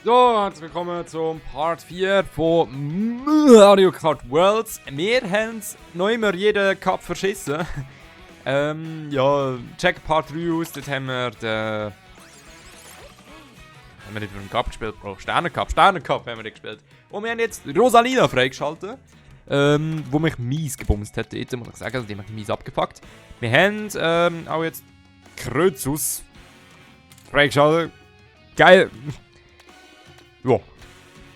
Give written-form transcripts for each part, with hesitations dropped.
So, herzlich willkommen zum Part 4 von Mario Kart Worlds. Wir haben noch immer jeden Cup verschissen. Ja, check Part 3 aus, dort haben wir den... Haben wir nicht über den Cup gespielt, Bro? Sternencup haben wir nicht gespielt. Und wir haben jetzt Rosalina freigeschaltet. Wo mich mies gebumst hat dort, muss ich sagen. Also die hat mich mies abgefuckt. Wir haben auch jetzt Krözus freigeschaltet. Geil! Ja.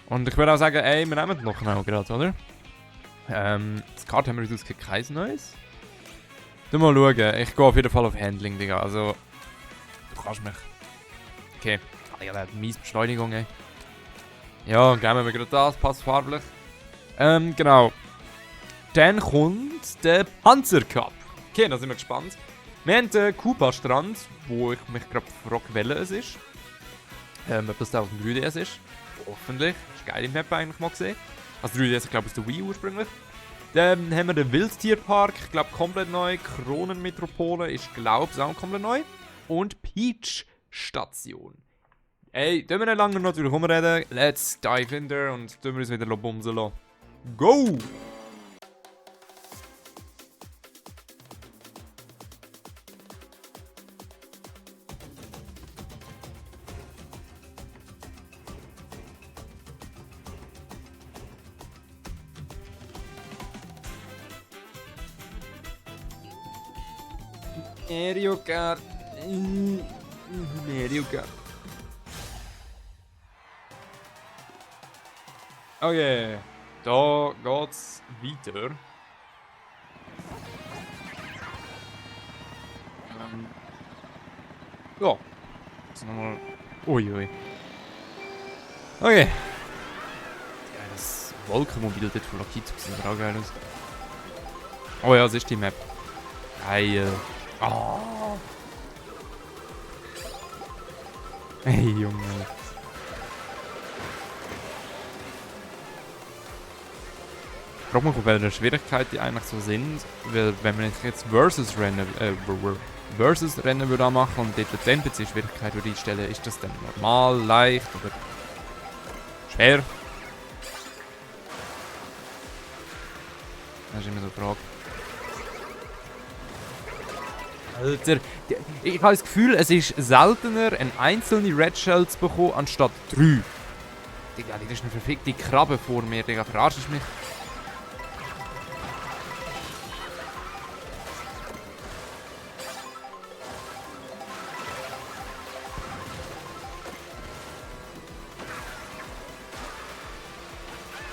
Und ich würde auch sagen, ey, wir nehmen noch genau gerade, oder? Das Karte haben wir uns kein neues. Du mal schauen, ich gehe auf jeden Fall auf Handling, Digga. Also, du kannst mich. Okay. Ah, ja, der hat mies Beschleunigung, ey. Ja, geben wir gerade das, passt farblich. Genau. Dann kommt der Panzer Cup. Okay, da sind wir gespannt. Wir haben den Koopa-Strand, wo ich mich gerade frage, welcher es ist. Ob das da auf dem 3DS ist. Hoffentlich. Das ist geil im Map eigentlich mal gesehen. Also 3DS, ich glaube, aus der Wii ursprünglich. Dann haben wir den Wildtierpark, ich glaube komplett neu. Kronenmetropole ist, glaube ich, auch komplett neu. Und Peach Station. Ey, tun wir nicht lange natürlich rumreden. Let's dive in there und tun wir uns wieder bumsen lassen. Go! Mario Kart. Mario Kart. Okay, da geht's weiter. Ja. Jetzt nochmal. Uiui. Okay. Ja, das Wolkenmobil dort von Lakitu sieht auch geil aus. Oh ja, das ist die Map. Geil. Oh. Hey, Junge. Ich frage mich, auf welcher Schwierigkeit die eigentlich so sind. Weil, wenn man jetzt Versus-Rennen würde machen und dort die NPC-Schwierigkeit würde einstellen, ist das dann normal, leicht oder schwer? Das ist immer so eine Frage. Alter, ich habe das Gefühl, es ist seltener, eine einzelne Red Shell zu bekommen, anstatt 3. Digga, das ist eine verfickte Krabbe vor mir, Digga, verarschst du mich?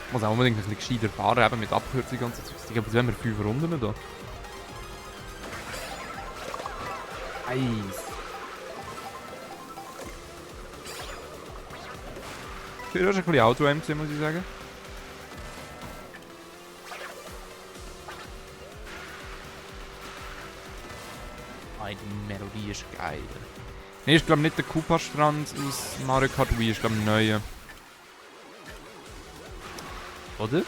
Ich muss auch unbedingt ein bisschen gescheiter fahren, eben mit Abkürzung und so. Digga, was haben wir 5 Runden da? Eis. Das war ein bisschen Auto-Aim, muss ich sagen. Die Melodie ist geil. Ne, ich glaube nicht der Koopa-Strand aus Mario Kart Wii, ich glaube ein neuer. Oder?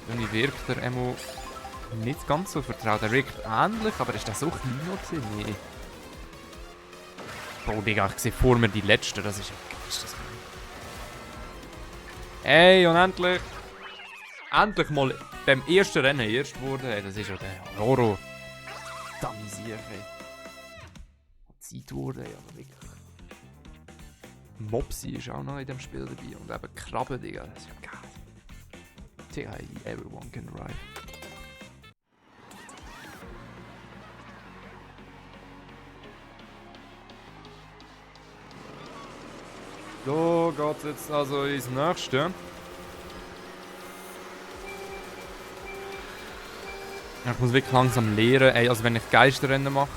Irgendwie wirkt der Emo nicht ganz so vertraut. Er wirkt ähnlich, aber ist der so klein noch gewesen? Nee. Bro, Digga, ich sehe vor mir die letzte, das ist das. Ey, und endlich! Endlich mal beim ersten Rennen erst wurde. Ey, das ist ja der Horror. Damisiert, ey. Zeit wurde, ja, wirklich. Mopsi ist auch noch in dem Spiel dabei und eben Krabbe, Digga, das ist ja geil. Digga, everyone can ride. So geht's jetzt also ins nächste. Ich muss wirklich langsam lernen. Ey, also wenn ich Geisterrennen mache,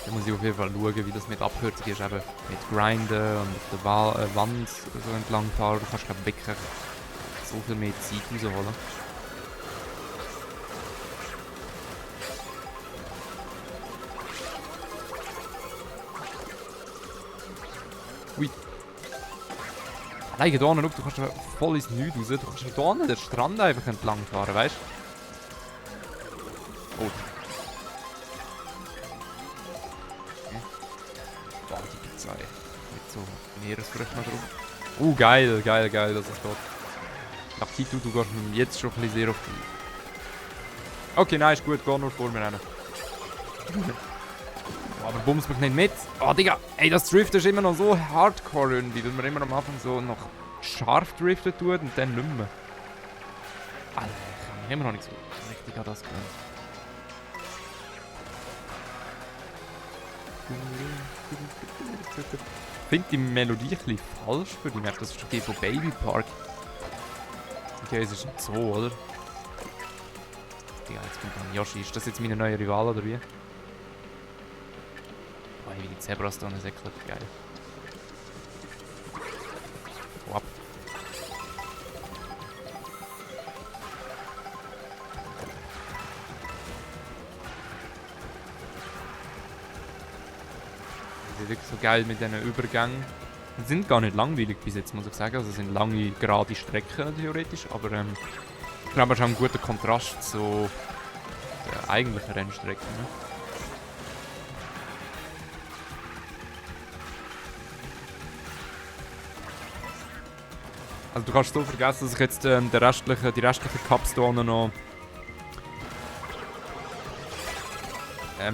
dann muss ich auf jeden Fall schauen, wie das mit Abkürzung ist. Eben mit Grinden und auf der Wand so entlang fahren. Du kannst glaub, wirklich so viel mehr Zeit rausholen. Ui. Nein, hier hinten, du kannst voll ins Nichts raus. Du kannst hier hinten den Strand einfach entlang fahren, weißt du? Oh. Okay. Boah, die Pizza, ey. Mit so Meeresfrüchte noch drauf. Geil, geil, geil, dass es geht. Lakito, du gehst mir jetzt schon ein bisschen sehr auf die... Okay, nein, ist gut, geh nur vor mir rein. Aber bums mich nicht mit. Oh, Digga, ey, das Drift ist immer noch so hardcore irgendwie, weil man immer am Anfang so noch scharf driften tut und dann nicht mehr. Alter, ich habe mich immer noch nicht so richtig an das gewöhnt. Ich finde die Melodie ein bisschen falsch für die Map. Das ist doch die von Baby Park. Okay, es ist nicht so, oder? Ja, jetzt kommt dann Yoshi. Ist das jetzt meine neue Rival oder wie? Oh, wie die Zebras da säckeln. Geil. Oh, ab. Das ist wirklich so geil mit diesen Übergängen. Die sind gar nicht langweilig bis jetzt, muss ich sagen. Also es sind lange, gerade Strecken theoretisch, aber ich glaube, es ist auch ein guter Kontrast zu der eigentlichen Rennstrecke. Ne? Also du kannst so vergessen, dass ich jetzt die restlichen Cups hier noch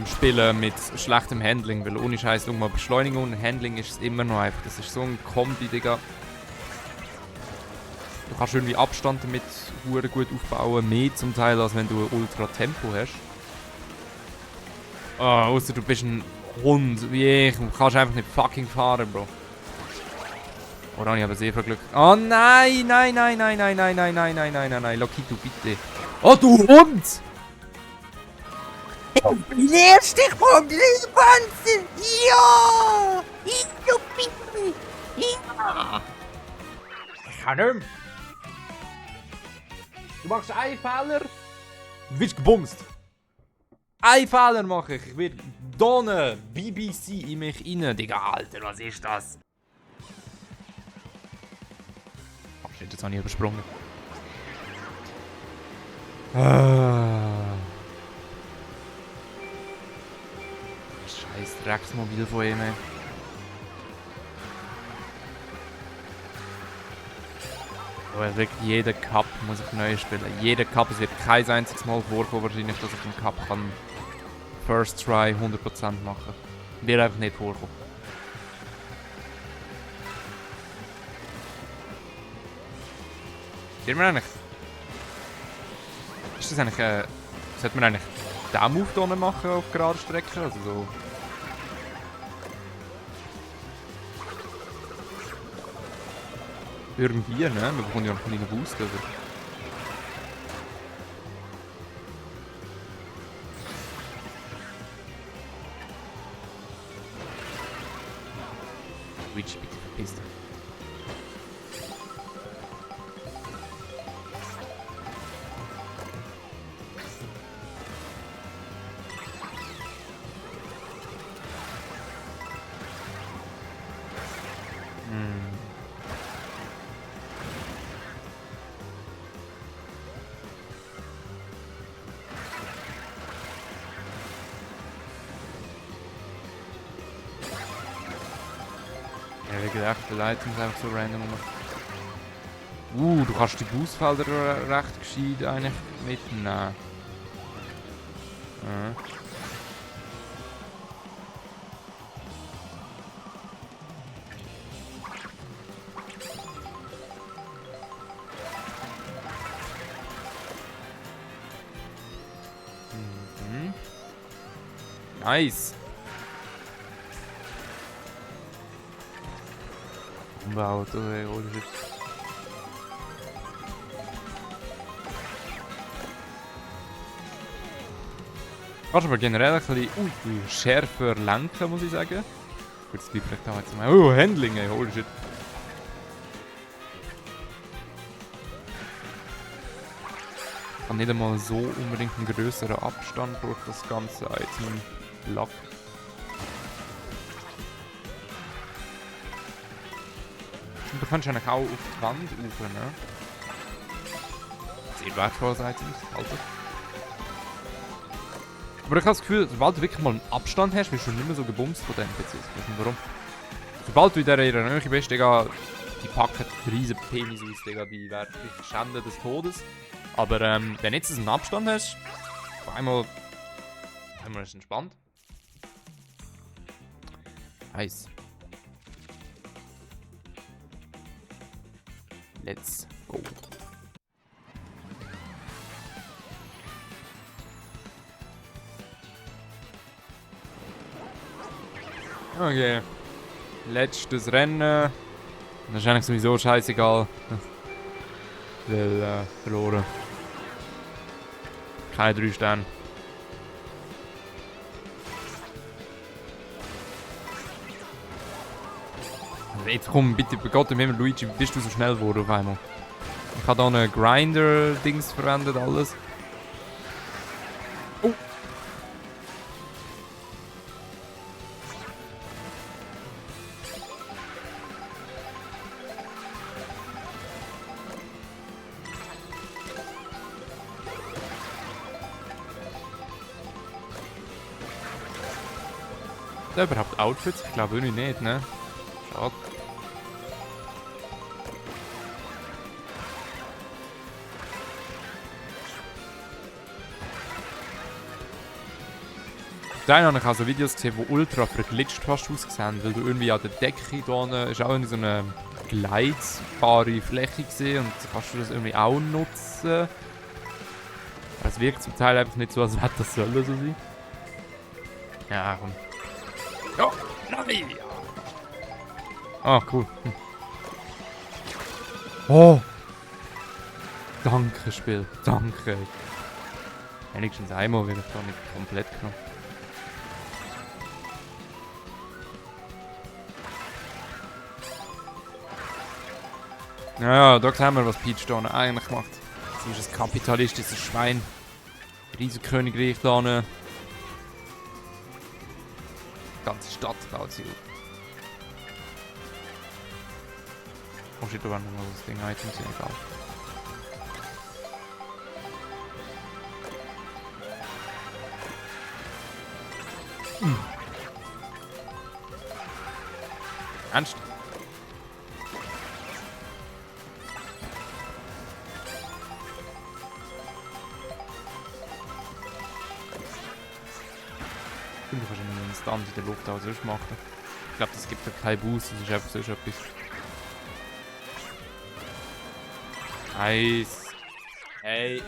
spielen mit schlechtem Handling, weil ohne Scheiß, schau mal, Beschleunigung und Handling ist es immer noch einfach. Das ist so ein Kombi, Digga. Du kannst irgendwie Abstand damit gut aufbauen, mehr zum Teil, als wenn du Ultra Tempo hast. Oh, außer du bist ein Hund wie ich und kannst einfach nicht fucking fahren, Bro. Oder habe ich aber sehr viel Glück. Oh nein, nein, nein, nein, nein, nein, nein, nein, nein, nein, nein, nein, Lakito, bitte. Oh, du Hund! Ich lehrst dich vom Glühwanzen! Ja! Ich du bitte! Ja! Ich kann nicht mehr. Du machst einen Fehler. Du wirst gebumst. Einen Fehler mache ich. Ich werde Donne BBC in mich rein. Digga, Alter, was ist das? Oh shit, jetzt habe ich übersprungen. Scheiß Drecksmobil von ihm. Aber wirklich jeden Cup muss ich neu spielen. Jeden Cup, es wird kein einziges Mal vorkommen wahrscheinlich, dass ich den Cup kann First Try 100% machen. Wird einfach nicht vorkommen. Sieht man eigentlich? Ist das eigentlich sollte man eigentlich den Move hier machen auf gerader Strecke? Also so. Irgendwie, ne? Wir bekommen ja noch einen kleinen Boost, oder? Luigi, bitte verpiss dich. Ja, wie gesagt, die Items einfach so random rum. Du kannst die Boostfelder recht gescheit eigentlich mitnehmen. Ja. Nice. Wow, das ist holy shit. Kannst aber generell ein bisschen schärfer lenken, muss ich sagen. Gut, das bleibt vielleicht auch jetzt mal. Oh, Handling, ey, holy shit. Ich habe nicht einmal so unbedingt einen größeren Abstand durch das ganze Item Lack. Und du kannst eigentlich auch auf die Wand rauf, ne? Sehr wertvolles Item, Alter. Aber ich habe das Gefühl, sobald du wirklich mal einen Abstand hast, wirst du nicht mehr so gebumst von den NPCs. Ich weiß nicht warum. Sobald du in dieser ihrer Nähe bist, Digga, die packen riesen Penis aus, Digga, die werden dich schänden des Todes. Aber wenn jetzt einen Abstand hast, auf einmal ist es entspannt. Nice. Let's go. Okay. Letztes Rennen. Wahrscheinlich sowieso scheißegal. Weil, verloren. Keine 3 Sterne. Jetzt komm, bitte, bei Gott im Himmel, Luigi, bist du so schnell geworden auf einmal? Ich habe hier einen Grinder-Dings verwendet, alles. Oh! Hat er überhaupt Outfits? Ich glaube irgendwie nicht, ne? Schade. Dann habe ich also Videos gesehen, die ultra verglitscht fast ausgesehen, weil du irgendwie an der Decke da ist auch irgendwie so eine gleitbare Fläche gesehen und kannst du das irgendwie auch nutzen. Es wirkt zum Teil einfach nicht so, als hätte das sollen so sein. Ja, komm. Ja, nein! Ah, cool. Oh! Danke, Spiel. Danke. Wenigstens einmal, wenn ich da nicht komplett genommen. Ja, da sehen wir, was Peach da eigentlich macht. Sie ist ein kapitalistisches Schwein. Riesenkönigreich da. Die ganze Stadt baut sie auf. Oh shit, da war noch das Ding, Items, egal. Ernst? Du kannst einen Instant in der Luft auch sonst machen. Ich glaube, das gibt ja keinen Boost, das ist einfach sonst etwas. Nice. Hey,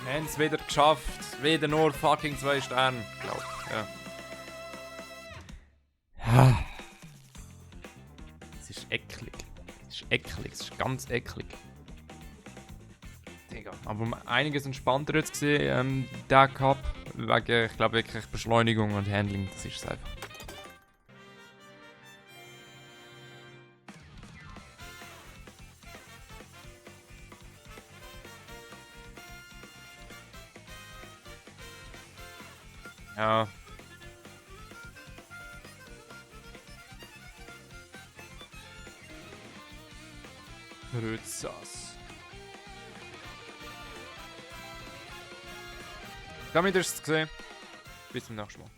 wir haben es wieder geschafft. Wieder nur fucking 2 Sterne. Glaub, ja. Es ist eklig. Es ist eklig. Es ist ganz eklig. Digga. Aber einiges entspannter jetzt gesehen, der Cup. Wegen, ich glaube, wirklich Beschleunigung und Handling. Das ist es einfach. Ja. Rützas. Damit ist es gesehen. Bis zum nächsten Mal.